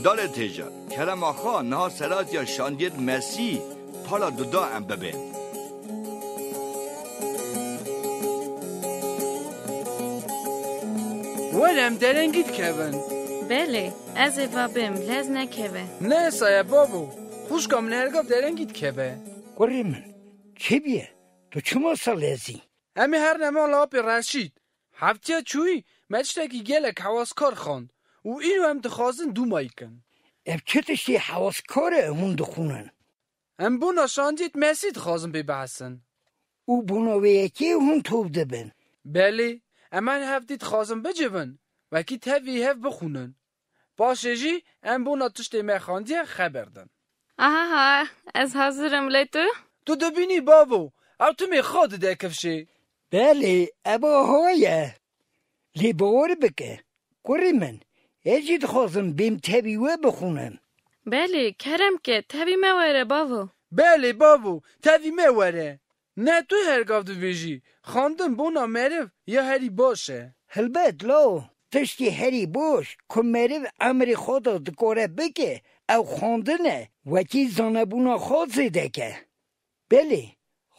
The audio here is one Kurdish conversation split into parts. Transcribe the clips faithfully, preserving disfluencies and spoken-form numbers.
Dale têja, kerema xwe niha seratiya şandiyê Mesî pala duda em bibên. Were em derengî dikevin. Belê, ez ê va bêm, lez nekeve. Ne saye babo, xwişka min hergav derengî dikeve. Kurê min, çi bîye? Tu çima sa lezî? Em ê her nema la apê Reşîd. Heftiya çûyî me tiştekî gelek hewaskar xwend û îro em dixwazin dûmayî kin. Ev çi tiştê hewaskar e hûn dixwînin? Em bona şandiyê Mesî dixwazin pê bihesin. Û bona wê yekê hûn top dibin? Belê, em her heftî dixwazin bicivin, wekî tevî hev bixwînin. Paşê jî em bona tiştê me xandiye xeber din. Ahaha, ez hazir im, lê tu? Tu dibînî bavo, ew timê xwe dide kifşê. Belê, ev aha ye. Lê bawer bike, kurê min, ez jî dixwazim bêm tevî we bixwînim. Belê, kerem ke, tevî me were, bavo. Belê, bavo, tevî me were. Ne tu her gav dibêjî, xwendin bona meriv ya herî baş e. Hilbet, law, tiştê herî baş ku meriv emrê xwe de dikare bike, ew xwendin e, wekî zanebûna xwe zêde ke. Belê,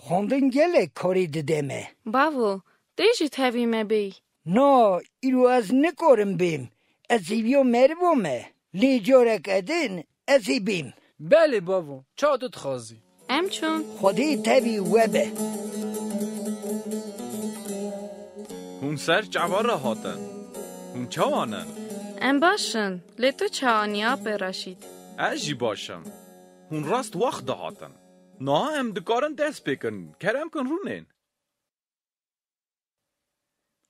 xwendin gelek karê dide me. Bavo, tê jî tevî me bêyî. Na, îro ez nikarim bêm. Ez hêviya meriva me. Lê careke din ez ê bêm. Belê bavo, ça tu dixwazî. Em çûn. Xwedê tevî we be. Hûn ser çava re hatin. Hûn çawa ne? Em baş in. Lê tu çawa nî, apê Reşîd? Ez jî baş im. Hûn rast wext de hatin. Niha em dikarin dest pê kin. Kerem kin rûnên.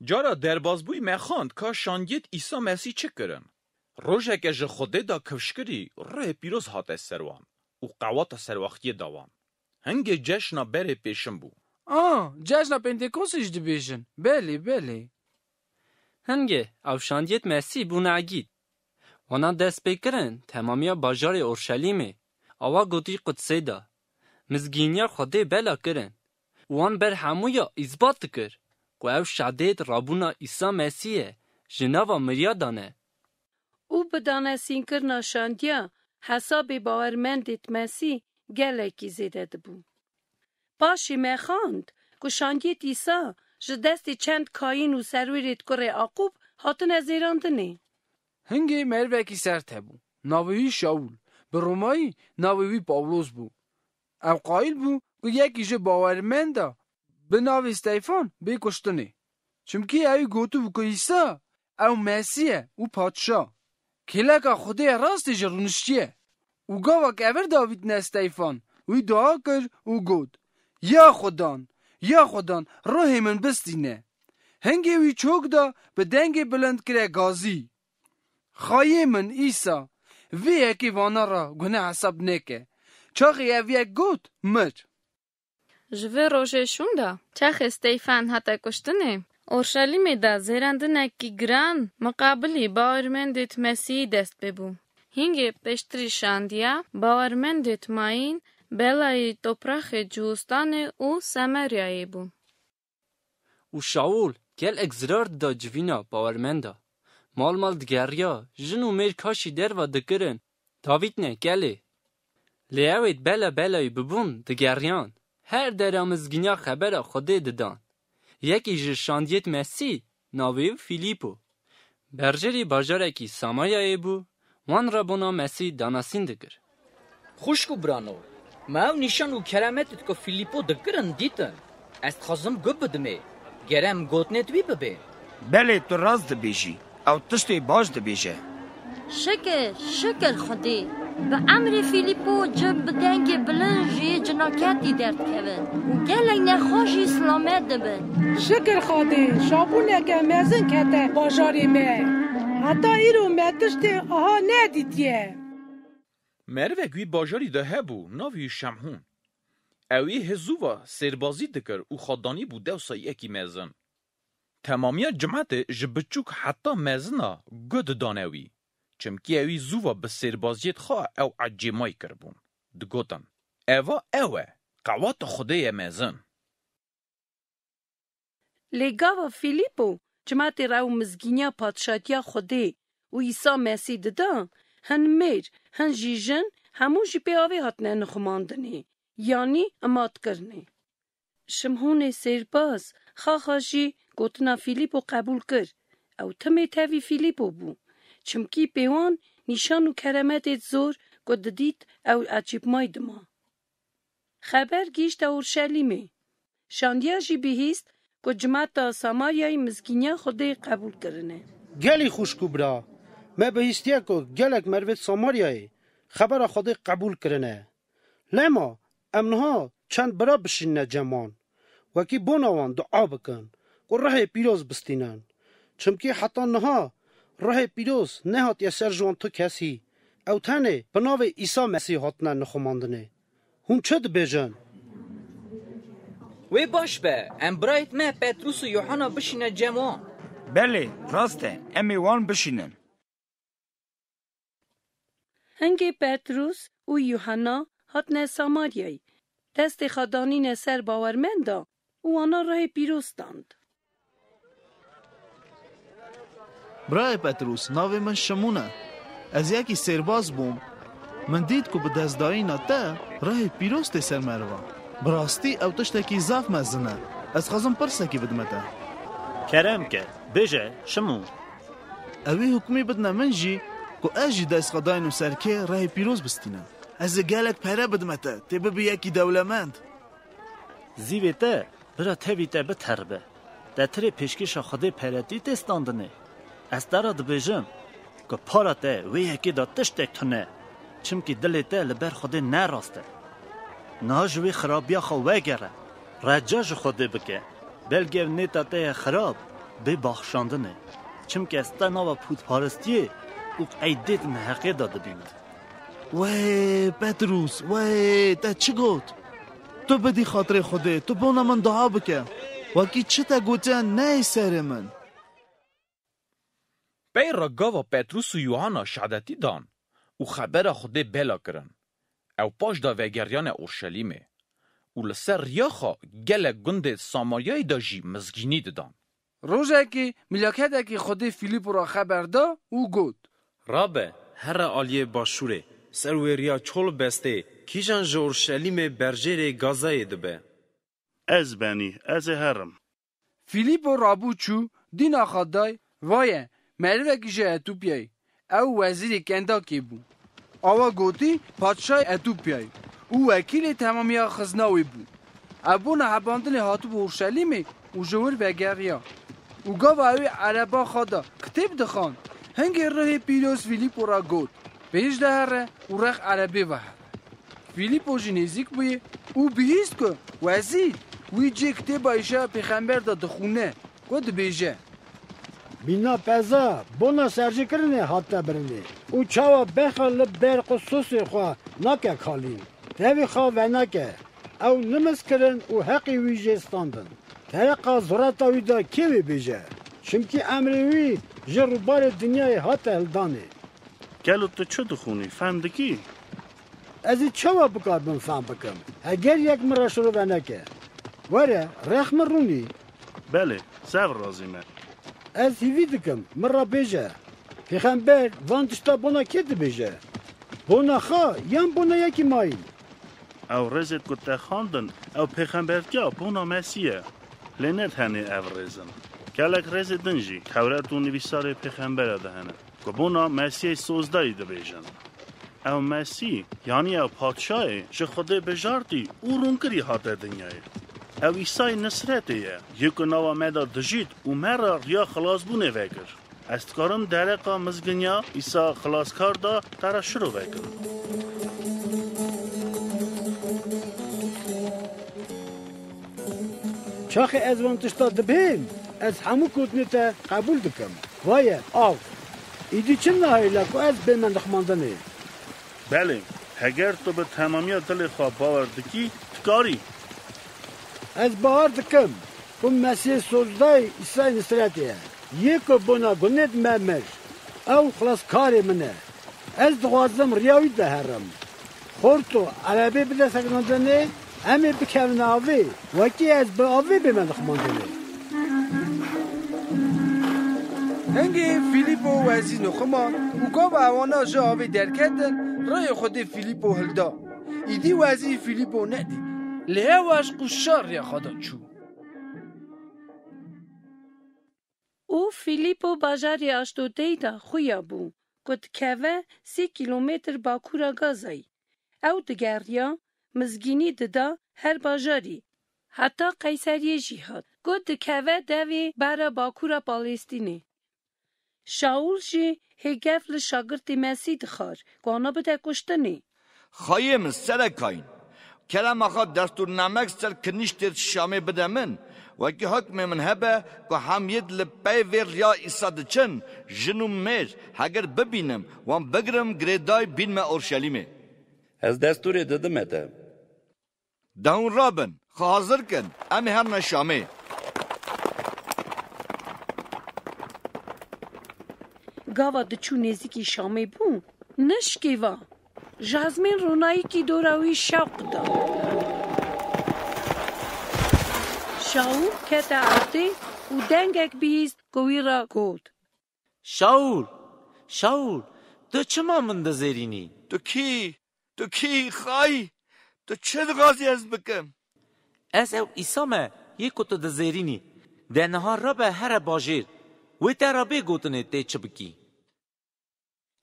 Cara derbazbûyî me xwend ka şandiyêt Îsa Mesîh çi kirin. Rojeke ji Xwedê da kifşkirî ruhê pîroz hate ser wan û qewata serwaxtiyê da wan. Hingê cejna berê pêşin bû. A, cejna Pentekostê jî dibêjin. Belê, belê. Hingê ew şandiyêt Mesîh bûne egîd. Wana dest pê kirin temamiya bajarê Orşelîmê, awa gotî Qudsê de. Mizgîniya Xwedê bela kirin. Wan ber hemûya îsbat dikir ku ew şadêt rabûna Îsa Mesîh ye, ji nava miriya dane. Û bi danesînkirina şandiya hesabê bawermendêt Mesîh gelekî zêde dibû. Paşê me xwend ku şandiyêt Îsa ji destê çend kayîn û serwêrêt kurê Aqûb hatine zêrandinê. Hingê merivekî sert hebû. Navê wî Şawûl, bi romayî navê wî Pawlos bû. Ew qayîl bû ku yekî ji bawermenda bi navê Steyfan bê kuştinê. Çimkî ewî gotibû ku Îsa ew Mesîh e û Padşa, kêleka Xwedê rastê jî rûniştiye. Û gava kevir davîtine Steyfan, wî dua kir û got, Ya Xudan, ya Xudan, ruhê min bistîne. Hingê wî çok da, bi dengê bilind kire gazî, Xayê min Îsa, vê yekê vana re gune hesab neke. Çaxê ev yek got, mir. Ji vê rojê şûnda, çaxê Steyfan hate kuştinê, Orşelîmê de zêrendinekî giran miqabilî bawermendêt Mesîhî dest pê bû. Hingê pêştirî şandiya bawermendêt mayîn belayî topraxê Cihûstanê û Semeryayê bû. Û Şawûl gelek zirar dida civîna bawermenda. Mal mal digeriya, jin û mêr kaşî derva dikirin, davîtine kelê. Lê ewêt bela belayî bibûn digeriyan, her dera mizgîniya xebera Xwedê didan. Yekî ji şandiyêt Mesîh, navê wî Fîlîpo. Berjêrî bajarekî Samaryayê bû, wan re bona Mesîh danasîn dikir. Xwişk û birano, me ew nîşan û kerametêt ku Fîlîpo dikirin dîtin. Ez dixwazim guh bidimê. Gere em gotinêt wî bibê. Belê, tu rast dibêjî. Ew tiştê baş dibêje. Şikir, şikir Xwedê. Bi emrê Fîlîpo cin bi dengê bilind ji yê cinaketî derdikevin û gelek nexweş jî silamet dibin. Şikir Xwedê, şabûneke mezin kete bajarê me. Heta îro me tiştê aha nedîtiye. Merivek wî bajarî de hebû, navê wî Şemhûn. Ew ê hê zû ve sêrbazî dikir û xwe danîbû dewsa yekî mezin. Temamiya cimetê ji biçûk heta mezina guh didane wî. Çimkî ewî zû ve bi sêrbaziyêt xwe ew ecêmay kiribûn. Digotin, Eva ew e, qewata Xwedê ye mezin. Lê gava Fîlîpo cimetê re ew mizgîniya padşatiya Xwedê û Îsa Mesîh dida, Hin mêr, hin jî jin, hemû jî pê avê hatine nixumandinê, yanî imatkirinê. Şimhûnê sêrbaz xaxa jî gotina Fîlîpo qebûl kir. Ew timê tevî Fîlîpo bû, çimkî pê wan nîşan û keremetêd zor ku didît ew ecêbmay dima. Xeber gihîşte Orşelîmê. Şandiya jî bihîst ku cimeta Samaryayê mizgîniya Xwedê qebûl kirine. Gelî xwişk û bira, me bihîstiye ku gelek merivêd Samaryayê xebera Xwedê qebûl kirine. Lema em niha çend bira bişînine cem wan, wekî bona wan dua bikin ku rihê pîroz bistînin. Çimkî heta niha rihê pîroz nehatiye ser ji wan tu kesî. Ew tenê bi navê Îsa Mesîh hatine nixumandinê. Hûn çi dibêjin? Wê baş be, em birayêd me Petrûs û Yuhana bişîne cem wan. Belê, rast e, em ê wan bişînin. Hingê Petrûs û Yuhana hatine Samaryayê, destê xwe danîne ser bawermenda û wana rihê pîroz stand. Birayê Petrûs, navê min Şimûn e. Ez yekî sêrbaz bûm. Min dît ku bi destdayîna te rihê pîroz tê ser merivan. Bi rastî ew tiştekî zaf mezin e. Ez xwezim pirsekî bidime te. Kerem ke, bêje, Şimûn. Ewî hukmî bidine min jî ku ez jî dest xwe daynim ser kê rihê pîroz bistînim. Ez ê gelek pere bidime te, tê bibî yekî dewlemend. Zîvê te bira tevî te biteribe. Te tirê pêşkêşa Xwedê peretî tê standinê. Ez te re dibêjim ku para te wê yekê de tiştek tune, çimkî dilê te li ber Xwedê ne rast e. Niha ji wê xirabiya xwe wegere, reca ji Xwedê bike. Belkî ev nêta te ye xirab, bê baxşandinê. Çimkî ez te nava pûtparistiyê û qeydêd neheqê de dibînim. Wê Petrûs, wê te çi got? Tu bidî xatirê Xwedê, tu bona min dua bike. Wekî çi te gotiye neyê serê min. Pey re gava Petrûs û Yuhana şehadetî dan û xebera Xwedê bela kirin. Ew paş de vegeriyane Orşelîmê û li ser riya xwe gelek gundê Samaryayê de jî mizgînî didan. Rojekê milaketekî Xwedê Fîlîpo re xeber da û got, Rabe, here aliyê başûrê, ser wê riya çol bestê, kîjan ji Orşelîmê berjêrê Gazayê dibe? Ez benî, ez ê herim. Fîlîpo rabû çû, dîna xwe day, vaye, merivekî ji Etûpyayê, ew wezîrê Kendakê bû. Awa gotî, padşahê Etûpyayê û wekîlê temamiya xizna wê bû. Ew bona hebandinê hatibû Orşelîmê û ji wir vegeriya. Û gava ew ê ereba xwe de kitêb dixwand, hingê rihê pîroz Fîlîpo re got, Pêş de here û rex erebê ve here. Fîlîpo jî nêzîk bûye û bihîst ku wezîr wî cê kitêba Îşaya pêxember de dixwîne, ku dibêje, Mîna peza bona serjêkirinê hate birinê û çawa berxa li ber qisosê xwe nake kalîn. Tevî xwe veneke, ew nimiz kirin û heqê wî jê standin. Tereqa zureta wî de kê wê bêje? Çimkî emrê wî ji rûbarê dinyayê hate hildanê. Gelo tu çi dixwînî, fem dikî? Ez ê çawa bikaribim fem bikim, heger yek min re şirove neke? Were, rex min rûnî. Belê, zef razî me. Ez hîvî dikim, min re bêje, pêxember van tişta bona kê dibêje? Bona xwe yan bona yekî mayîn? Ew rêzêd ku te xwendin, ew pêxembertiya bona Mesîh ye. Lê ne tenê ev rêz in. Gelek rêzê din jî Tewret û nivîsarê pêxembera de hene, ku bona Mesîhê sozdayî dibêjin. Ew Mesîh, yanî ew padşahê ji Xwedê bijartî û rûnkirî hate dinyayê. Ew Îsayê Nisretê ye, yê ku nava me de dijît û me re riya xilasbûnê vekir. Ez dikarim dereqa mizginiya Îsa Xilaskar de te re şirove kim. Çaxê ez van tişta dibêm, ez hemû gotinê te qebûl dikim. Vaye, av. Îdî çi nahêle ku ez bême nixmandinê? Belê, heger tu bi temamiya dilê xwe bawer dikî, dikarî. Ez bawer dikim ku Mesîhê sozdayî Îsayê Nisretê ye. Yê ku bona gunêd me mir. Ew xilaskarê min e. Ez dixwazim riya wî de herim. Xorto, erebê bide sekinandinê, em ê bikevine avê, wekî ez bi avê bême nixmandinê. Hingê Fîlîpo wezî nuximan û gava ewana ji avê derketin, rêyê Xwedê Fîlîpo hilda. Îdî wezî Fîlîpo nedît. Li hewaş qû şar ya xwe de çû. Û Fîlîpo bajarê Aşdodeyî de xuya bû, ku dikeve sê kîlometr bakûra Gazayî. Ew digeriya, mizgînî dida her bajarî, heta Qeyseriyê jî hat, ku dikeve devê bera bakûra Palestînê. Şaûl jî hêgef li şagirtê Mesî dixwar, ku ana bide kuştinê. Xayê min, serekayîn, kerema xwe destûrnamek ser kinîştê Şamê bide min, wekî hukmê min hebe ku hemiyêt li pey vê riya Îsa diçin, jin û mêr, heger bibînim, wan bigirim girêdayî bînme Orşelîmê. Ez destûrê didime te. De hûn rabin, xwe hazir kin, em ê herine Şamê. Gava diçû nêzîkî Şamê bû, nişkêva. Ji ezmên ronayîkî dora wî şewq da. Şaûl kete erdê û dengek bihîst ku wî re got. Şaûl, Şaûl, tu çima min dizêrînî? Tu kî? Tu kî, xayî? Tu çi dixwazî ez bikim? Ez ew Îsa me, yê ku tu dizêrînî. De niha rabe here bajêr. Wê te re bê gotinê tê çi bikî.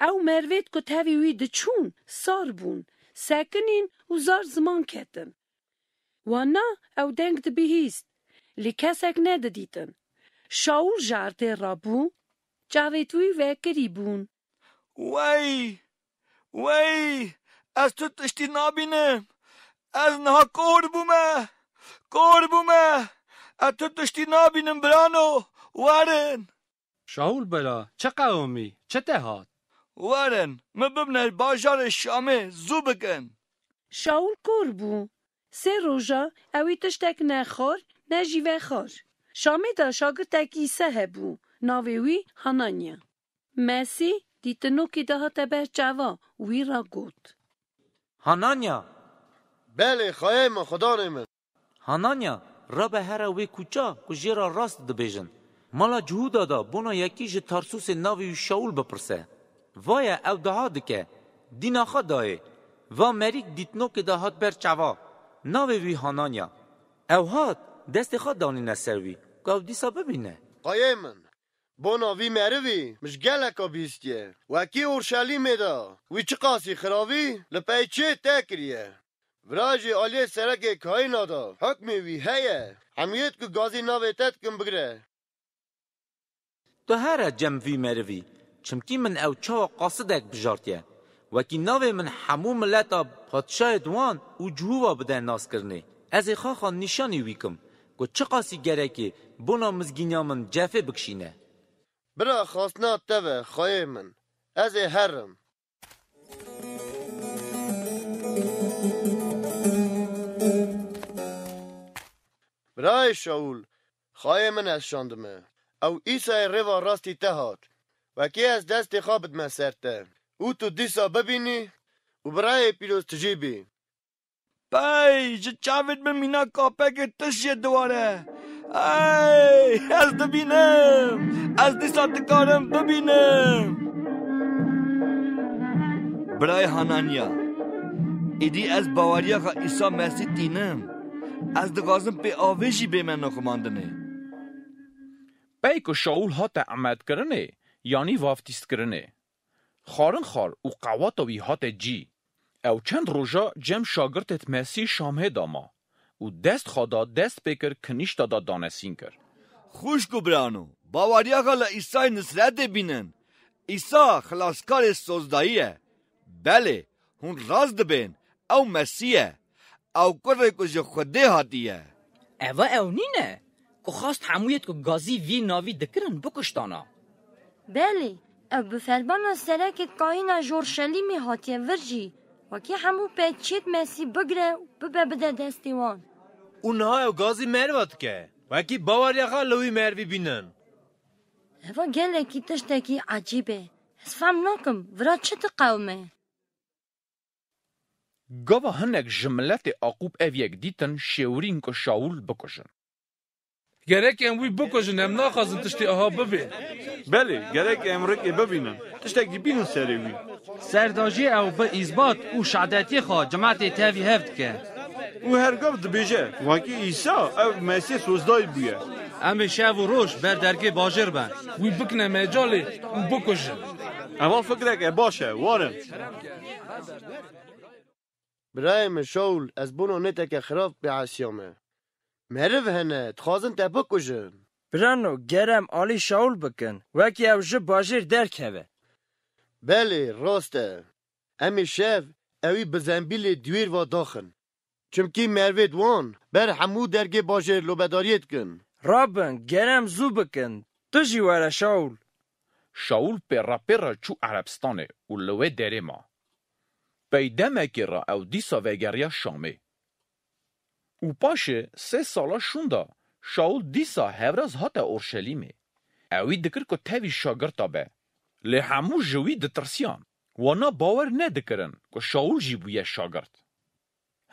Ew merivêt ku tevî wî diçûn, sar bûn, sekinîn û zar ziman ketin. Wana ew deng dibihîst, lê kesek nedidîtin. Şaûl ji erdê rabû, çavêt wî vekirî bûn. Wey! Wey! Ez tu tiştî nabînim. Ez niha kor bûme. Kor bûme. Ez tu tiştî nabînim, birano. Werin. Şaûl bira, çi qewimî? Çi te hat? Werin, min bibne bajarê Şamê, zû bikin. Şaûl kor bû. Sê roja ewî tiştek nexwar, ne jî vexwar. Şamê de şagirtekî Îsa hebû, navê wî Hananya. Mesîh dîtinokê de hate ber çava, wî re got. Hananya! Belê, xayê min, xudanê min. Hananya, rabe here wê kuça ku jê re rast dibêjin. Mala Cihûda de bona yekî ji Tarsusê navê wî Şaûl bipirse. Vaye ew dua dike, dîna xwe dayê. Va merîk dîtinokê de hat ber çava. Navê wî Hananya. Ew hat, destê xwe danîne ser wî, ku ew dîsa bibîne. Xayê min, bona vî merivî min ji geleka bihîstiye. Wekî Orşelîmê de wî çiqasî xiravî li pey çê te kiriye. Virajî aliyê serekê kahîna de hukmê wî heye. Hemiyêt ku gazî navê te dikin bigire. Tu here cem vî merivî, çimkî min ew çawa qasidek bijartiye. Wekî navê min hemû mileta padşayêt wan û cihûva bide naskirinê. Ez ê xaxa nîşanî wî kim, ku çiqasî gerekê bona mizgîniya min cefê bikişîne. Bira xastina te ve, xayê min. Ez ê herim. Birayê Şaûl, xayê min ez şandime. Ew Îsayê rêva rastî te hat. Wekî ez destê xwe bidime ser te û tu dîsa bibînî û birayê pîroz tijî bî. Pey, ji çavêt min mîna kapekê tişt jê diware. Ey, ez dibînim. Ez dîsa dikarim bibînim. Birayê Hananya, îdî ez baweriya xwe Îsa Mesîh tînim. Ez dixwazim pê avê jî bême nixumandinê. Pey ku Şaûl hate emedkirinê, yanî vaftîzkirinê. Xwarin xwar û qewata wî hate cî. Ew çend roja cem şagirtêt Mesîh Şamhê de ma û dest xwe da dest pê kir kinîşta de danesîn kir. Xwişk û birano, baweriya xwe li Îsayê Nisretê bînin. Îsa xilaskarê sozdayî ye. Belê, hûn rast dibên, ew Mesîh e. Ew kurê ku ji Xwedê hatiye. Eva ew nîne, ku xwest hemûyêt ku gazî vî navî dikirin bikuştana? Belê, ew bi ferbana serekê kahîna ji Orşelîmê hatiye vir jî, wekî hemû peyçêt Mesîh bigire û bibe bide destê wan. Û niha ew gazî meriva dike, wekî baweriya xwe li wî merivî bînin. Eva gelekî tiştekî ecîb e. Ez fem nakim, vira çi diqewime? Gava hinek ji miletê Aqûb ev yek dîtin, şêwirîn ku Şaûl bikujin. Gerek em wî bikujin, em naxwazin tiştê aha bibê. Belê, gerek em rikê bibînin. Tiştekî bînin serê wî. Ser da jî ew bi îzbat û şadetiyê xwe cimatê tevî hev dike. Û her gav dibêje, wekî Îsa ev Mesîh sozdayî bûye. Em ê şev û roj ber dergê bajêr ben. Wî bikine mecalê û bikujin. Eva fikreke baş e, warin. Birayê min Şaul, ez bona nêteke xirab pê hesiyame. Meriv hene, dixwazin te bikujin. Birano, ger em alî Şaul bikin, wekî ew ji bajêr derkeve. Belê, rast e. Em ê şev ewî bi zembîlê dûêr ve daxin. Çimkî merivêd wan ber hemû dergê bajêr lobedariyê dikin. Rabin, ger em zû bikin, tu jî were Şaul. Şaul pêre pêre çû Erebstanê û li wê derê ma. Pey demekê re ew dîsa vegeriya Şamê. Û paşê sê sala şûnda Şaul dîsa hevraz hate Orşelîmê. Ewî dikir ku tevî şagirta be. Lê hemû ji wî ditirsiyan. Wana bawer nedikirin ku Şaul jî bûye şagirt.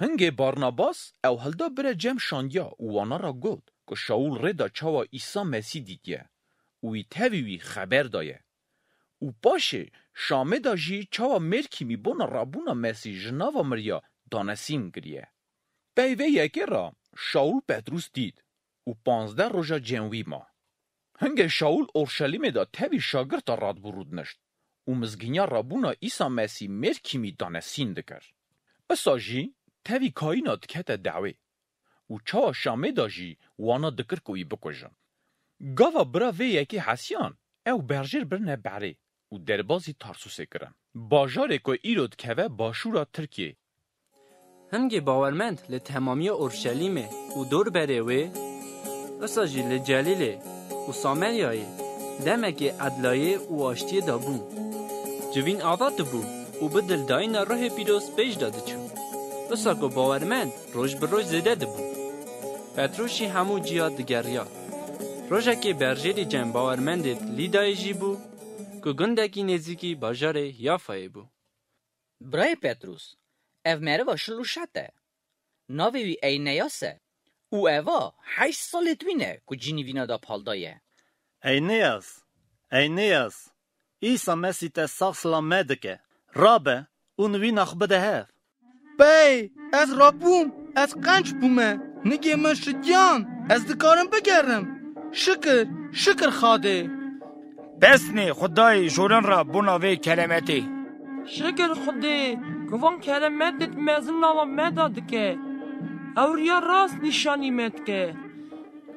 Hingê Barnabas ew hilda bire cem şandiya û wana re got ku Şaul rê da çawa Îsa Mesîh dîtiye û wî tevî wî xeber daye. Û paşê Şamê de jî çawa mêrkîmî bona rabûna Mesîh ji nava miriya danesîn kiriye. Pey vê yekê re Şaul Petrûs dît û panzdeh roja cem wî ma. Hingê Şaul Orşelîmê de tevî şagirta radbû rûdinişt û mizgîniya rabûna Îsa Mesîh mêrkîmî danesîn dikir. Isa jî tevî kayîna dikete dawê û çawa Şamê de jî wana dikir ku wî bikujin. Gava bira vê yekê hesiyan, ew berjêr birine berê û derbazî Tarsûsê kirin. Bajarê ku îro dikeve başûra Tirkiyê. Hingê bawermend li temamiya Orşelîmê û dorberê wê, isa jî li Celîlê û Sameryayê demekê edlayê û aştiyê de bû. Civîn ava dibû û bi dildayîna Ruhê Pîroz pêş de diçû. Isa ku bawermend roj bi roj zêde dibû. Petrûs jî hemû ciya digeriya. Rojekê berjêrî cem bawermendê Lîdayê jî bû, ku gundekî nêzîkî bajarê Yafayê bû. Birayê Petrûs, ev meriva şil û şet e. Navê wî Eyneyas e. Û eva heşt salê twîn e ku cînî vîna da paldaye. Eyneyas, Eyneyas, Îsa Mesîh te sax silamet dike. Rabe û nivîna xwe bide hev. Pey, ez rabûm, ez qenc bûme. Nigê min şidiyan, ez dikarim bigerim. Şikir, şikir Xadê. Pesnê Xwedayê jorin re bona vê keremetê. Şikir Xwedê, ku van keremetê di mezin nava me de dike. Ew riya rast nîşanî me dike.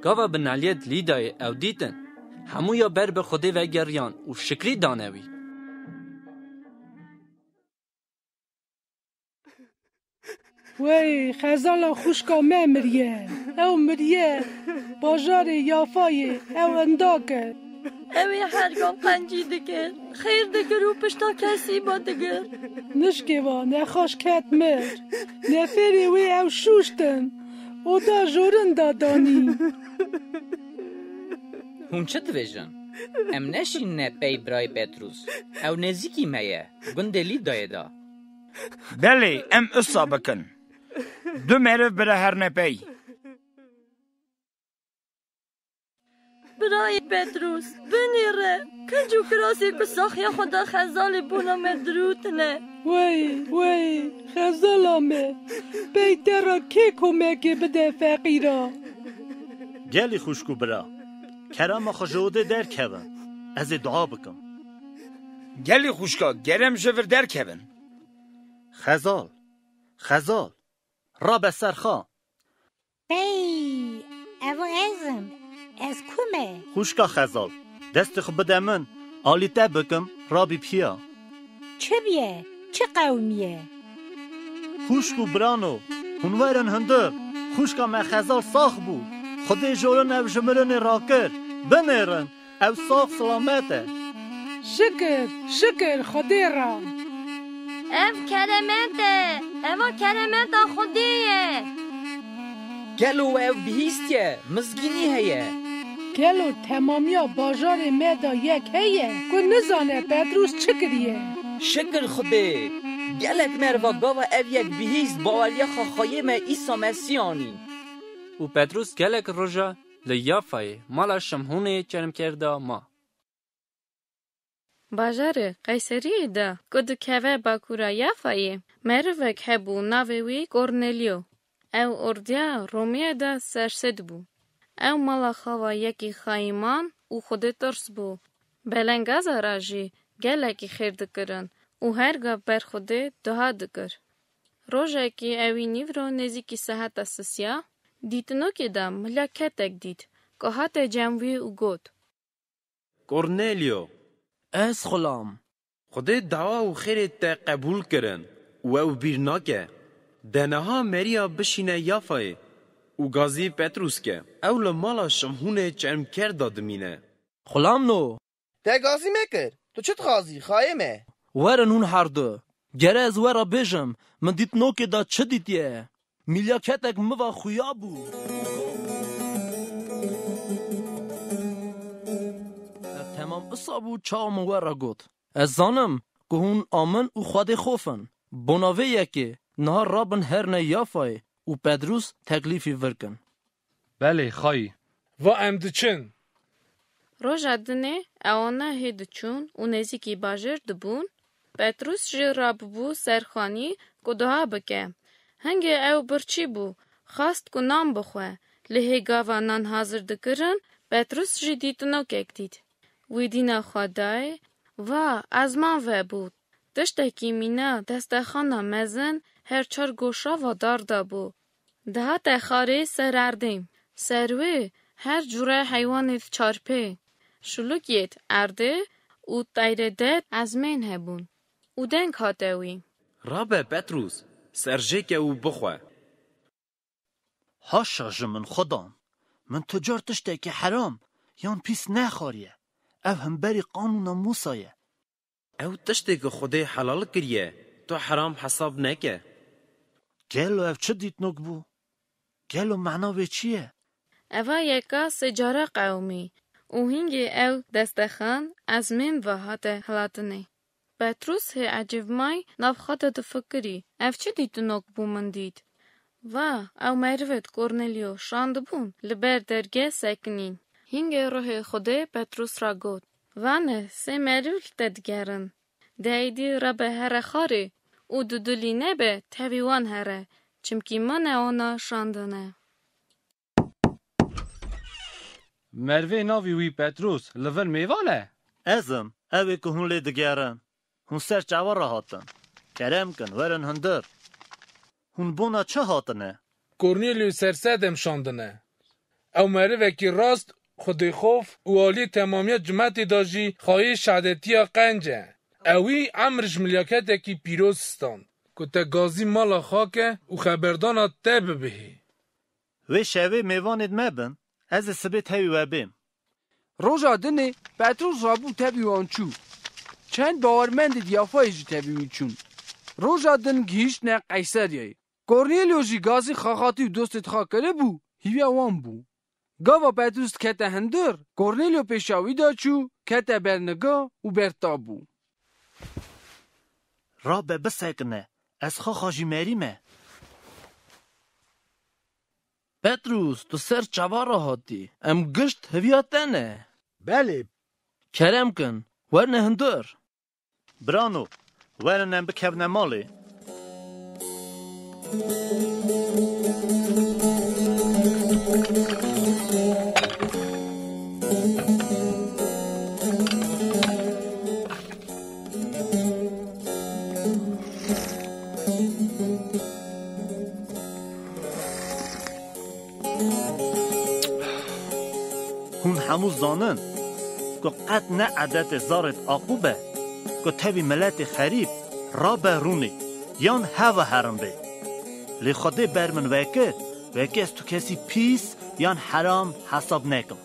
Gava binaliyê di Lîdayê ew dîtin, hemûya ber bi Xwedê vegeriyan û şikrî dane wî. Wey, Xezala xwişka me miriye. Ew miriye. Bajarê Yafayê ew inda kir. Ew ê her gam qencî dikir. Xêr dikir û pişta kesî ba digir. Nişkê va nexweş ket mir. Nefêrê wê ew şûştin. Oda jorin da danî. Hûn çi dibêjin? Em neşînine pey birayê Petrûs. Ew nêzîkî me ye. Gundê Lîdayê de. Belê, em isa bikin. Du meriv bire herne pey. Birayê Petrûs, binêre, kinc û kirasê ku saxiya xwe da Xezalê bona me dirûtine. Wey, wey, Xezala me, pey te re kê komekê bide feqîra? Gelî xwişk û bira, kerema xwe ji odê derkevin, ez ê dua bikim. Gelî xwişka, ger em ji vir derkevin. Xezal, Xezal, rabe ser xwe. Pey, ev ez im. Ez ku me? Xwişka Xezal, destê xwe bide min, alî te bikim, rabî piya. Çi biye? Çi qewimiye? Xwişk û birano, hûn werin hundir. Xwişka me Xezal sax bû. Xwedê jorin ew ji mirinê rakir. Binêrin. Ew sax silamet e. Şikir, şikir Xwedê re. Ev keremet e. Eva keremeta Xwedê ye. Gelo ew bihîstiye, mizgînî heye. Gelo temamiya bajarê me de yek heye ku nizane Petrûs çi kiriye? Şikir Xwedê. Gelek meriva gava ev yek bihîst baweriya xwe xweyê me Îsa Mesîh anîn. Û Petrûs gelek roja Li Yafayê mala Şimhûnê çermker de ma. Bajarê Qeyseriyê de ku dikeve bakûra Yafayê, merivek hebû navê wî Kornelyo. Ew ordiya Romiyê de sersed bû. Ew mala xava yekî xayîman û Xwedê tirs bû. Belengaza ra jî gelekî xêr dikirin û her gav ber Xwedê dua dikir. Rojekî ewî nîvro nêzîkî seheta sisiya, dîtinokê de milyaketek dît ku hate cem wî û got, Kornelyo! Ez xulam. Xwedê dawa û xêrê te qebûl kirin û ew bîr nake. De niha meriya bişîne Yafayê û gazî Petrûs ke. Ew li mala Şimhûnê çermker de dimîne. Xulamno! Te gazî mekir. Tu çi dixwazî, xayê me? Werin hûn herdu. Gere ez we re bêjim, min dîtinokê de çi dîtiye? Milyaketek min va xuya bû. Ev temam isa bû çawa min we re got. Ez zanim ku hûn a min û Xwedê xof in. Bona vê yekê niha rabin herne Yafayê û Petrûs teklîfî vir kin. Belê, xayî. Va em diçin. Roja dinê ewana hê diçûn û nêzîkî bajêr dibûn, Petrûs jî rabûbû ser xanî ku dua bike. Hingê ew birçî bû, xwest ku nan bixwe, lê hê gava nan hazir dikirin, Petrûs jî dîtinokek dît. Wî dîna xwe dayê, va, ezman vebû. Tiştekî mîna destexana mezin her çar goşa va dar de bû. Dihate xarê ser erdê. Ser wê her cure heywanêd çarpê, şulukiyêd erdê û teyrêdêd ezmên hebûn. Û deng hate wî. Rabe Petrûs, serjêke û bixwe. Haşa ji min Xudan, min tu car tiştekî heram yan pîs nexwariye. Ev himberî qanûna Mûsa ye. Ew tiştê ku Xwedê helal kiriye, tu heram hesab neke. Gelo ev çi dîtinok bû? Gelo mena wê çi ye? Eva yeka sê cara qewimî û hingê ew destexan ezmên ve hate hilatinê. Petrûs hê ecêbmay nav xwe de difikirî, ev çi dîtinok bû min dît? Va, ew merivêd Kornelyo şandibûn li ber dergeh sekinîn. Hingê ruhê Xwedê Petrûs ra got, vane sê meriv li te digerin. De êdî rebe here xarê û dudilî nebe tevî wan here, çimkî min e wana şandine. Mervê navî wî Petrûs li vir mêvan e? Ez im, ew ê ku hûn lê digerin. Hûn ser çava re hatin? Kerem kin, werin hundir. Hûn bona çi hatine? Kornelyo sersedem şandine. Ew merivekî rast, xwedêxof û aliyê temamiya cimetê de jî xayê şehadetiya qenc e. Ewî emr ji milyaketekî pîroz stand, ku te gazî mala xwe ke û xeberdana te bibihê. Wê şevê mêvanêd me bin, ez ê sibê tevî we bêm. Roja dinê Petrûs rabû tevî wan çû. Çend bawermendêd Yafayê jî tevî wî çûn. Roja din gihîştine Qeyseryayê. Kornelyo jî gazî xaxatî û dostêd xwe kiribû, hîviya wan bû. Gava Petrûs dikete hundir, Kornelyo pêşa wî de çû, kete ber niga û berta bû. Rabe bisekine, ez xaxa jî merî me. Petrûs, tu ser çava re hatî, em gişt hêviya te ne. Belê. Kerem kin, werne hundir. Birano, werin em bikevine malê. Hûn hemû zanin ku qet ne edetê zarêd Aqûb e ku tevî miletê xerîb rabe rûnê yan heve herin bê. Lê Xwedê ber min vekir, wekî ez tu kesî pîs yan heram hesab nekim.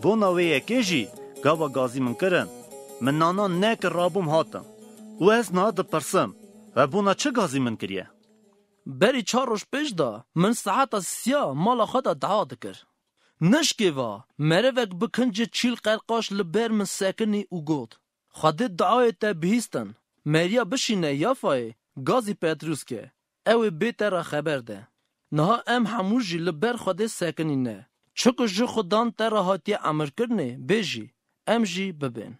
Bona wê yekê jî gava gazî min kirin, min nanan nekir rabûm hatim. Û ez niha dipirsim, we bona çi gazî min kiriye? Berî çar roj pêş de min saeta sisiya mala xwe de dua dikir. Nişkê va, merivek bi kincê çîl qerqaş li ber min sekinî û got, Xwedê duayê te bihîstin. Meriya bişîne Yafayê, gazî Petrûs ke. Ew ê bê te re xeber de. Niha em hemû jî li ber Xwedê sekinîne. Çi ku ji Xudan te re hatiye emirkirinê, bêjî, em jî bibên.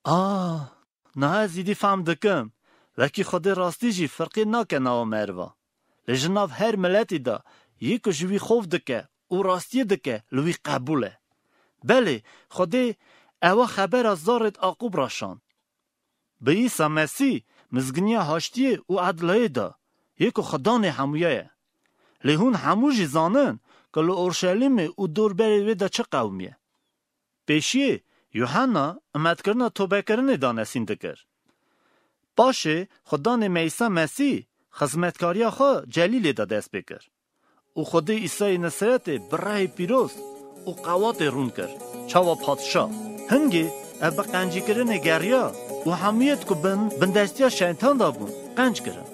Ah, niha ez îdî fehm dikim. Wekî Xwedê rastî jî firqê nake nava meriva. Lê ji nav her miletî de yê ku ji wî xof dike û rastiyê dike, li wî qebûl e. Belê, Xwedê ewa xebera zarê di Aqûb re şand. Bi Îsa Mesîh mizginiya haştiyê û edlayê da, yê ku Xudanê hemûya ye. Lê hûn hemû jî zanin ku li Orşelîmê û dorberê wê de çi qewimiye. Pêşiyê Yuhanna umetkirina tobekirinê danesîn dikir. Paşê Xudanê me Îsa Mesîh xizmetkariya xwe Celîlê de dest pê kir. Û Xwedê Îsayê Nesretê bi rehê pîroz û qewatê rûn kir, çawa padşa. Hingê ev bi qencîkirinê geriya û hemûyêd ku bin, bindestiya şeytan de bûn, qenc kirin.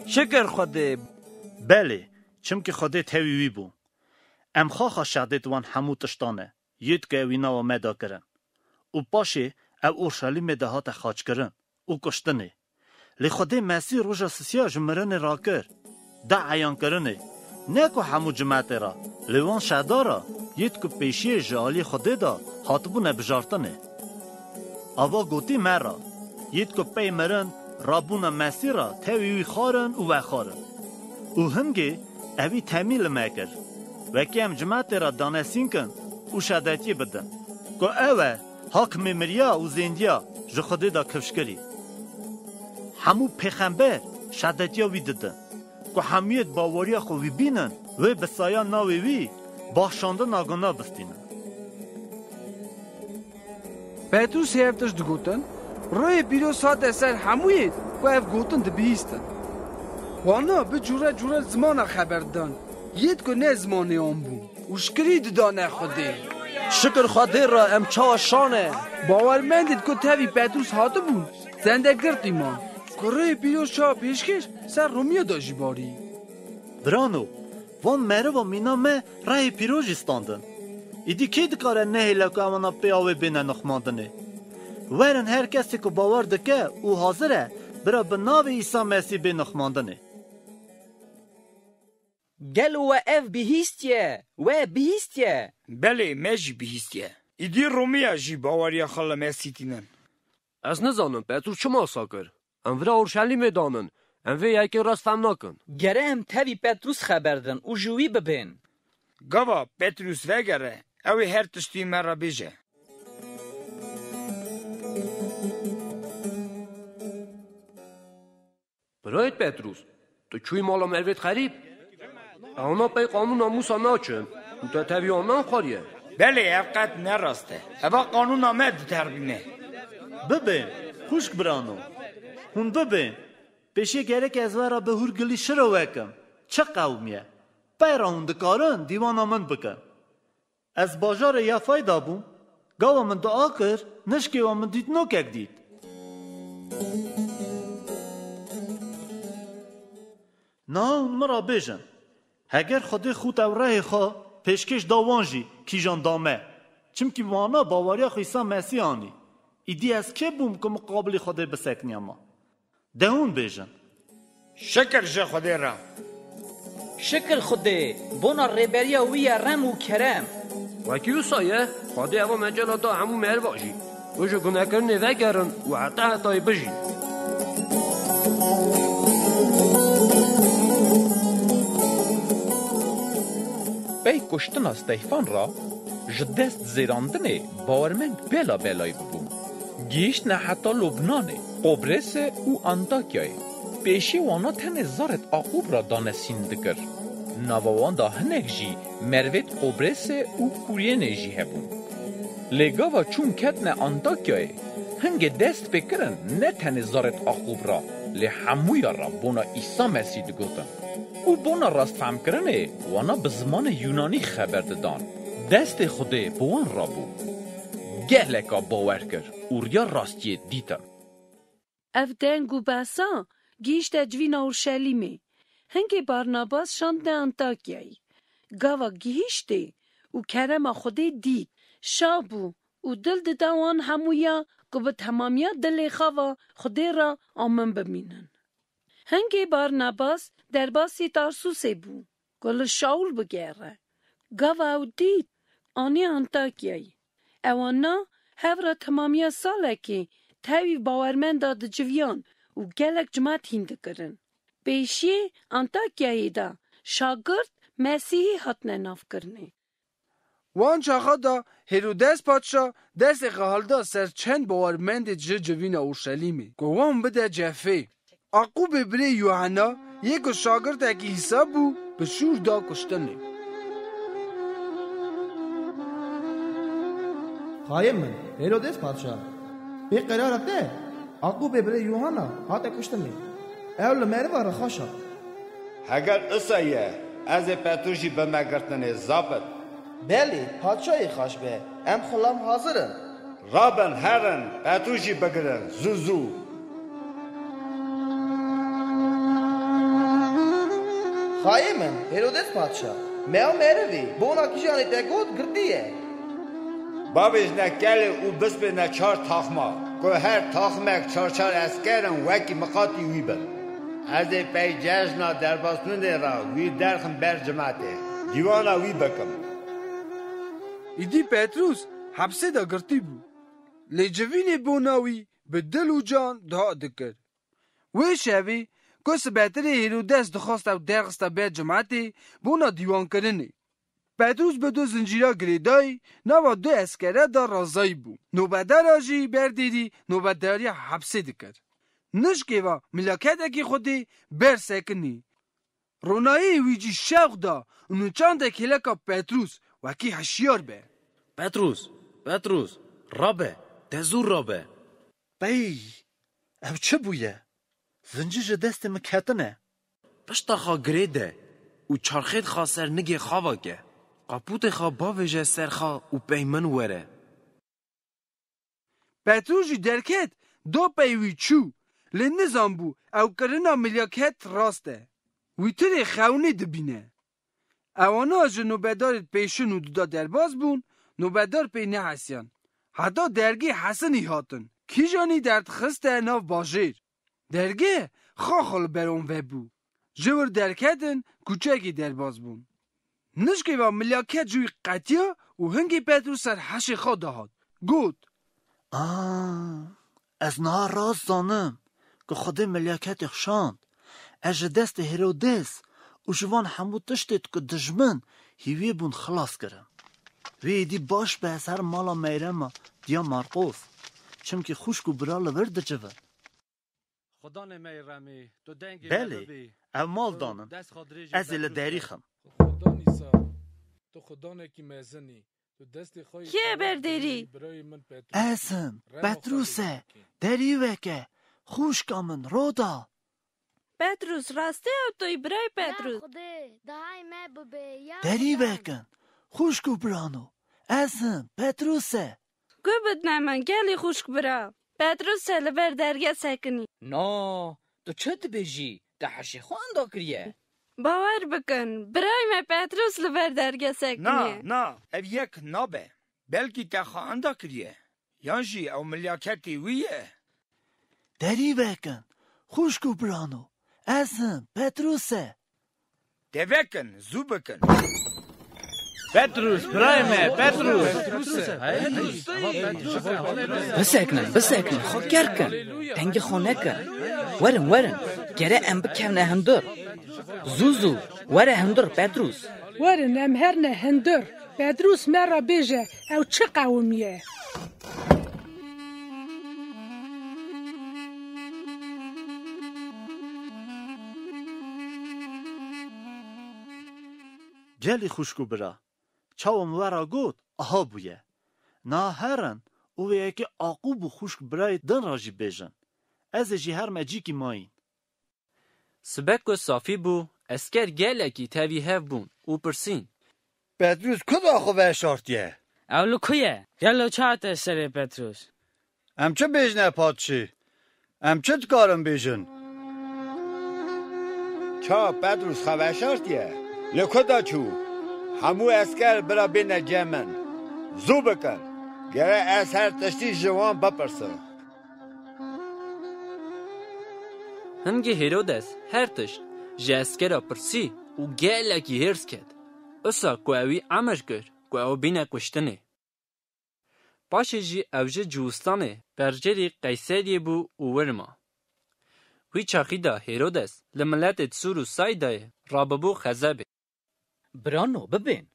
Şikir Xwedê! Belê, çimkî Xwedê tevî wî bû. Em xaxa şedêt wan hemû tiştan e, yêd ku ewî nava me da kirin. Û paşê ew Orşelîmê de hate xaçkirin û kuştinê. Lê Xwedê Mesîh roja sisiya ji mirinê rakir, da eyankirinê, ne ku hemû cimetê re, lê wan şeda re, yêd ku pêşiyê ji aliyê Xwedê de hatibûne bijartinê. Ava gotî me re, yêd ku pey mirin rabûna Mesîh re tevî wî xwarin û vexwarin. Û hingê evî temî li me kir, wekî em cimetê re danesîn kin û şedetiyê bidin, ku ew e hakimê miriya û zêndiya ji Xwedê de kifşkirî. Hemû pêxember şedetiya wî didin, ku hemûyê di baweriya xwe wî bînin, wê bi saya navê wî baxşandina guna bistînin. Petrûs hê ev tişt digotin, Ruhê Pîroz hate ser hemûyê ku ev gotin dibihîstin. Wana bi cûre cûre zimana xeber didan, yêd ku ne zimanê wan bû, û şikirî didane Xwedê. Şikir Xwedê re, em çawa şan e! Bawermendêd ku tevî Petrûs hatibûn, zendegirtî man. Ku Ruhê Pîroz çawa pêşkêş ser Romiya de jî barî. Birano, van meriva mîna me rehê pîroz jî standin. Îdî kê dikare nehêle ku ewana pê awê bêne nixmandinê? Werin her kesê ku bawer dike û hazir e, bira bi navê Îsa Mesîh bê nixmandinê. Gelo we ev bihîstiye? We bihîstiye? Belê, me jî bihîstiye. Îdî Romiya jî baweriya xwe li me sîtînin. Ez nizanim Petrûs çima wisa kir. Em vira Orşelîmê danin. Em vê yekê rast fehm nakin. Gere em tevî Petrûs xeber din û ji wî bibên. Gava Petrûs vegere, ew ê her tiştî me re bêje. Birayêt Petrûs, tu çûyî mala mervêt xerîb? Ewna pey qanûna Mûsa naçin û te tevî wan nanxwariye. Belê, ev qet ne rast e. Eva qanûna me diterbîne. Bibên, xwişk birano. Hûn bibên. Pêşê gerek ez we re bi hûrgilî şiro wekim. Çi qewimiye? Pey re hûn dikarin dîwana min bikin. Ez bajarê Yafayê de bûm. Gava min dua kir, nişkê we min dît nokek dît. Niha hûn min re bêjin, heger Xwedê xût ew rehê xwe pêşkêş da wan jî kîjan da me? Çimkî wana baweriya xwe Îsa Mesîh anî. Îdî ez kê bûm ku miqabilî Xwedê bisekniyama? De hûn bêjin. Şikir ji Xwedê re. Şikir Xwedê, bona rêberiya wî ye rem û kerem. Wekî wisa ye, Xwedê eva mecela da hemû meriva jî. Û ji gunekirinê vegerin û heta hetayê bijîn. Pey kuştina Steyfan re ji dest zêrandinê bawermend bela belayî bûbûn. Gihîştine heta Lubnanê, Qobrêsê û Antakyayê. Pêşî wana tenê zarêt Aqûb re danesîn dikir. Nava wan de hinek jî mervêt Qobrêsê û Kuryenê jî hebûn. Lê gava çûn ketine Antakyayê, hingê dest pê kirin ne tenê zarêt Aqûb re, lê hemûya re bona Îsa Mesîh digotin. Û bona rastfehmkirinê wana bi zimanê Yûnanî xeber didan. Destê Xwedê bi wan re bû. Geleka bawer kir û riya rastiyê dîtin. Ev deng û behsa gihîşte civîna Orşelîmê. Hingê Barnabas şandine Antakyayê. Gava gihîştê û kerema Xwedê dît, şa bû û dil dida wan hemûya ku bi temamiya dilê xwe ve Xwedê re amin bimînin. Hingê Barnabas derbasî Tarsûsê bû, ku li Şaûl bigere, Gava ew dît, anî Antakyayê. Ewana hev re temamiya salekê tevî bawermenda diciviyan û gelek cimat hîn dikirin. Pêşiyê Antakyayê de şagirt Mesîhî hatine navkirinê. Wan çaxa da Hêrodes padşa destê xwe hilda ser çend bawermendê ji civîna Urşelîmê, ku wan bide cefê. Aqûbê birê Yuhena, yê ku şagirtekî Îsa bû, bi şûr da kuştinê. Xayê min, Hêrodes padşa, pê qerara te, Aqûbê birê Yuhena hate kuştinê. Ew li meriva re xweş e. Heger isa ye, ez ê Petrûs jî bime girtinê, zabit. Belê, padşayê xweş be, em xulam hazir in. Rabin, herin, Petrûs jî bigirin, zû zû. Xayê min, Hêrodes padşa, me ew merivî, bona kîjanê te got, girtiye. Bavêjne kelê û bispêne çar taxma, ku her taxmek çar çar esker in, wekî miqatî wî bin. Ez ê pey cejna derbasbûnê re wî derxim ber cimetê, dîwana wî bikim. Îdî Petrûs hepsê de girtî bû. Lê civînê bona wî bi dil û can dua dikir. Wê şevê, ku sibetirê Hêrodes dixwast ew derxista ber cimetê, bona dîwankirinê. Petrûs bi du zincîra girêdayî nava du eskere de razayî bû. Nobedara jî berdêrî nobedariya hepsê dikir. Nişkê ve milaketekî Xwedê ber sekinî. Ronayê wî cî şewq da û niçan de kêleka Petrûs wekî hişyar be. Petrûs, Petrûs, rabe, te zû rabe. Pey, ev çi bûye? Zincîr ji destê min ketine. Pişta xwe girê de û çarxêt xwe ser nigê xwe veke. Qapûtê xwe bavêje ser xwe û pey min were. Petrûs jî derket, da pey wî çû. Lê nizanbû ew kirina milyaket rast e. Wî tirê xewnê dibîne. Ewana ji nobedarê pêşin û duda derbas bûn, nobedar pê nehesiyan. Heta dergê hesinî hatin. Kîjanî derdixiste nav bajêr. Dergê xax li ber wan vebû. Ji wir derketin, kuçekî derbas bûn. Nişkê ve milyaket ji wî qetiya û hingê Petrûs ser heşê xwe dihat. Got, A, ez niha rast zanim ku Xwedê milyaketê xşand. Ez ji destê Hêrodes û ji van hemû tiştê ku dijmin hîviyê bûn xilas kirim. Wê êdî baş be ez herim mala Meyrema diya Marqos, çimkî xwişk û bira li vir dicivin. Xudanê Meyremî, tu dengê me Belê, bibî. Ev mal Tu danin. Dest xwe dirêjî Ez ê li Petrûs derî be. Xim. Xudan Îsa, tu Xudanekî mezin î. Tu destê xwe yî Kê tewa berdêrî? Dirêjî birayê min Petrûs. Ez im, Rema Petrûs xwe e, lê bikî. Derî veke, xwişka min, roda. Petrûs, rastî ew tu yî birayê Petrûs? Ya Xwedê, dahayê me bibe, ya Derî Xudan. Vekin, xwişk û birano, ez im, Petrûs e. Guh bidne min, gelî xwişk bira. Petrûs e li ber derge sekinî. Na, tu çi dibêjî? Te heşê xwe enda kiriye. Bawer bikin, birayê me Petrûs li ber derge sekiniye. Na, na, ev yek nabe. Belkî te xwe enda kiriye. Yan jî ew milyaketê wî ye. Derî vekin, xwişk û birano, ez im, Petrûs e. Devekin, zû bikin. Petrûs, birayê me, Petrûs. Bisekinin, bisekinin, xwe ker kin. Tengî xwe nekin. Werin, werin. Gere em bikevine hundir. Zû, zû, were hundir, Petrûs. Werin, em herne hundir. Petrûs me re bêje, ew çi qewimiye? Gelî xwişk û bira, çawa min we re got, aha bûye. Niha herin û vê yekê Aqûb û xwişk birayê din re jî bêjin. Ez ê jî herme cîkî mayîn. Sibe ku safî bû, esker gelekî tevî hev bûn û pirsîn. Petrûs ku da xwe veşartiye? Ew li ku ye? Gelo çi hate serê Petrûs? Em çi bêjine padşî? Em çi dikarin bêjin? Ça Petrûs xwe veşartiye? Li ku da çû? Hemû esker bira bêne cem min. Zû bikin. Gere ez her tiştî ji wan bipirsim. Hingê Hêrodes her tişt ji eskera pirsî û gelekî hêrs ket. Usa ku ewî emir kir ku ew bîne kuştinê. Paşê jî ew ji Ciwistanê bercerî Qeyseriyê bû û wir ma. Wî çaxî de Hêrodes li miletê Sûr û Saydayê rabibû xezebê. Birano bibên.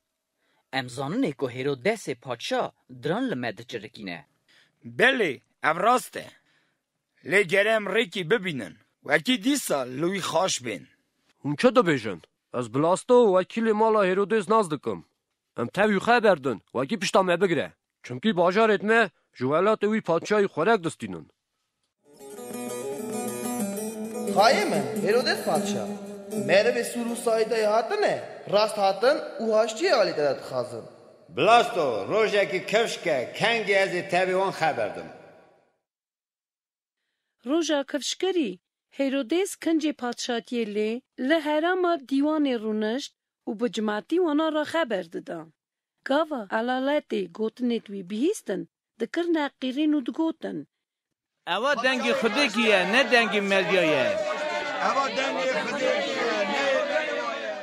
Em zaninê ku Hêrodesê padşa diran li me dicirikîne. Belê, ev rast e. Lê gere em rêkî bibînin. Wekî dîsa li wî xaş bên. Hûn çi dibêjin? Ez Blasto wekîlê mala Hêrodês nas dikim. Em tevî xwe berdin, wekî pişta me bigire. Çimkî bajarêt me ji welatê wî padşayî xwerek distînin. Xayê min, Hêrodes padşa, merivê Sûr û Saîdayê hatine, rast hatin û haştiyê alî te de dixwazin. Blasto, rojekî kifş ke, kengî ez ê tevî wan xeber dim. Roja kifşkirî, Hêrodês kincê padşatiyê lê li herêma dîwanê rûnişt û bi cimatî wana re xeber dida. Gava elaletê gotinêd wî bihîstin, dikirine qîrîn û digotin. Ewa dengê Xwedêkî ye, ne dengê merdiya ye. Ewa dengê Xwedêkî ye, ne yê merdiya ye.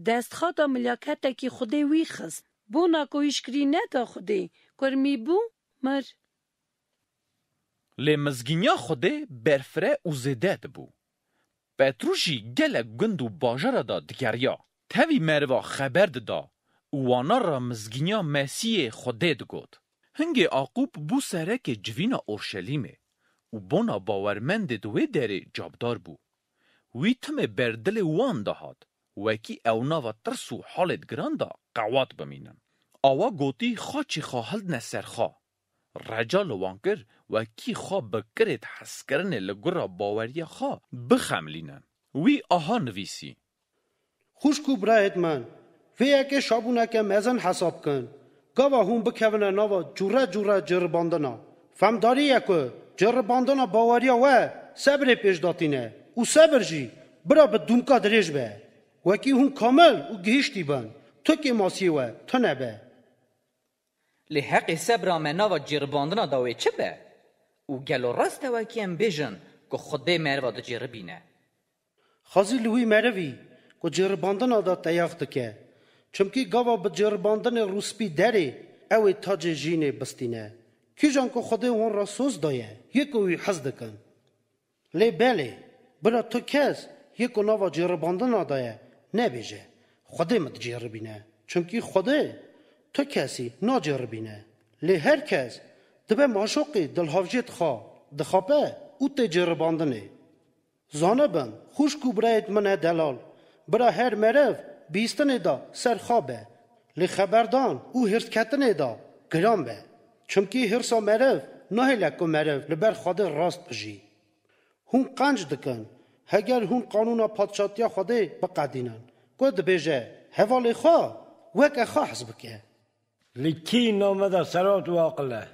Destxada milyaketekî Xwedê wî xist. Bona ku hişkirî neda Xwedê, kurmî bû, mir. Lê mizgîniya Xwedê berfireh û zêde dibû. Petrûs jî gelek gund û bajara de digeriya. Tevî meriva xeber dida û wana re mizgîniya Mesîhê Xwedê digot. Hingê Aqûb bû serekê civîna Orşelîmê û bona bawermendêd wê derê cabdar bû. Wî timê ber dilê wan dihat, wekî ew nava tirs û halêd giran de qewat bimînin. Awa gotî xaçî xwe hildine ser xwe. Reca li wan kir, wekî xwe bi kirêd hezkirinê li gora baweriya xwe bixemilînin. Wî aha nivîsî. Xwişk û birayêd min, vê yekê şabûneke mezin hesab kin. Gava hûn bikevine nava cûre cûre ceribandina. Femdarî ye ku ceribandina baweriya we sebrê pêş de tîne û sebir jî bira bi dûmka dirêj be. Wekî hûn kamil û gihîştî bin, tu kêmasiyê we tune be. Lê heqê sebra me nava cêribandina de wê çi be? Û gelo rast e wekî em bêjin ku Xwedê meriva dicêribîne? Xwezî li wî merivî ku cêribandina de teyax dike. Çimkî gava bi cêribandinê rûspî derê ew ê tacê jînê bistîne. Kîjan ku Xwedê wan re soz daye, yê ku wî hez dikin. Lê belê, bira tu kes yê ku nava cêribandina de ye, nebêje, Xwedê min dicêribîne. Çimkî Xwedê tu kesî nacêribîne. Lê her kes dibe maşoqî dilhavjêd xwe dixape û tê cêribandinê. Zanibin, xwişk û birayêd min e delal, bira her meriv bihîstinê de ser xwe be, lê xeberdan û hîrsketinê de giran be. Çimkî hîrsa meriv nahêle ku meriv li ber Xwedê rast bijî. Hûn qenc dikin, heger hûn qanûna Padşatiya Xwedê biqedînin, ku dibêje, Hevalê xwe weke xwe hez bike. Li kî name de serwext û aqil e?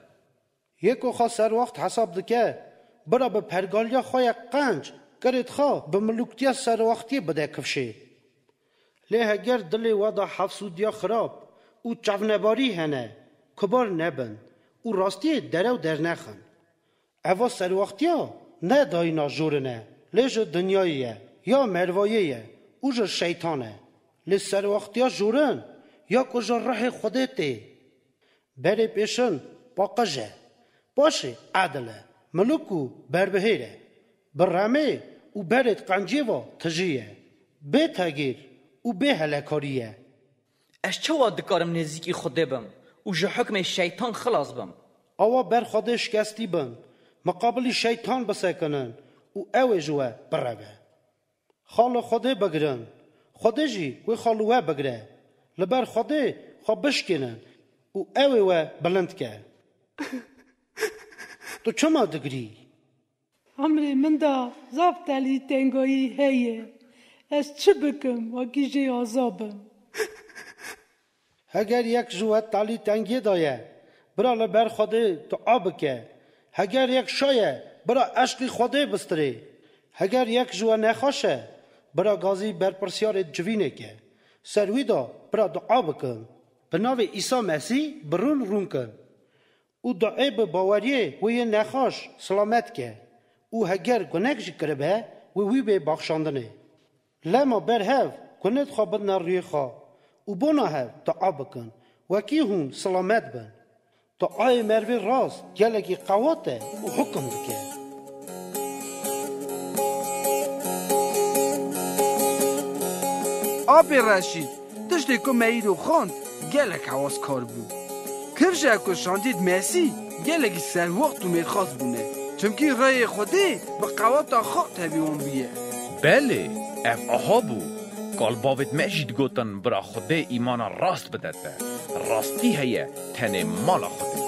Yê ku xwe serwext hesab dike, bira bi pergaliya xwe ye qenc, kirêd xwe bi milûktiya serwextiyê bide kifşê. Lê heger dilê we de hefsûdiya xirab û çavnebarî hene, kibar nebin û rastiyê derew dernexin. Eva serwextiya ne dayîna jorin e, lê ji dinyayê ye, ya mervayê ye û ji şeytan e. Lê serwextiya jorin ya ku ji rihê Xwedê tê. Berê pêşin paqij e, paşê edil e, milûk û berbihêr e. Bi remê û berêd qenciyê ve tijî ye, bê tegîr û bê helekarî ye. Ez çawa dikarim nêzîkî Xwedê bim û ji hukmê şeytan xilas bim? Awa ber Xwedê şikestî bin, miqabilî şeytan bisekinin û ew ê ji we bireve. Xwe li Xwedê bigirin, Xwedê jî wê xwe li we bigire. Li ber Xwedê xwe bişkênin û ew ê we bilind ke. Tu çima digirî? Emrê min de zaf telî tengayî heye. Ez çi bikim wekî jê aza bim? Heger yek ji we talî tengiyê de ye, bira li ber Xwedê dua bike. Heger yek şa ye, bira eşqî Xwedê bistirê. Heger yek ji we nexweş e, bira gazî berpirsiyarê civînê ke. Ser wî de bira dua bikin. Bi navê Îsa Mesîh bi rûn rûn kin. Û duê bi baweriyê wê yê nexweş silamet ke û heger gunek jî kiribe, wê wî bê baxşandinê. Lema ber hev gunêd xwe bidine rûyê xwe û bona hev dua bikin, wekî hûn silamet bin. Duayê merivê rast gelekî qewat e û hukum dike. Apê Reşîd, tiştê ku me îro xwend gelek hewazkar bû. Kifşe ku şandî di Mesî gelekî serwext û mêrxas bûne. Çimkî rêyê Xwedê bi qewata xwe tevî wan bûye. Belê, ev aha bû. Kalbavêt me jî digotin, bira Xwedê îmana rast bide te. Rastî heye, tenê mala Xwedê.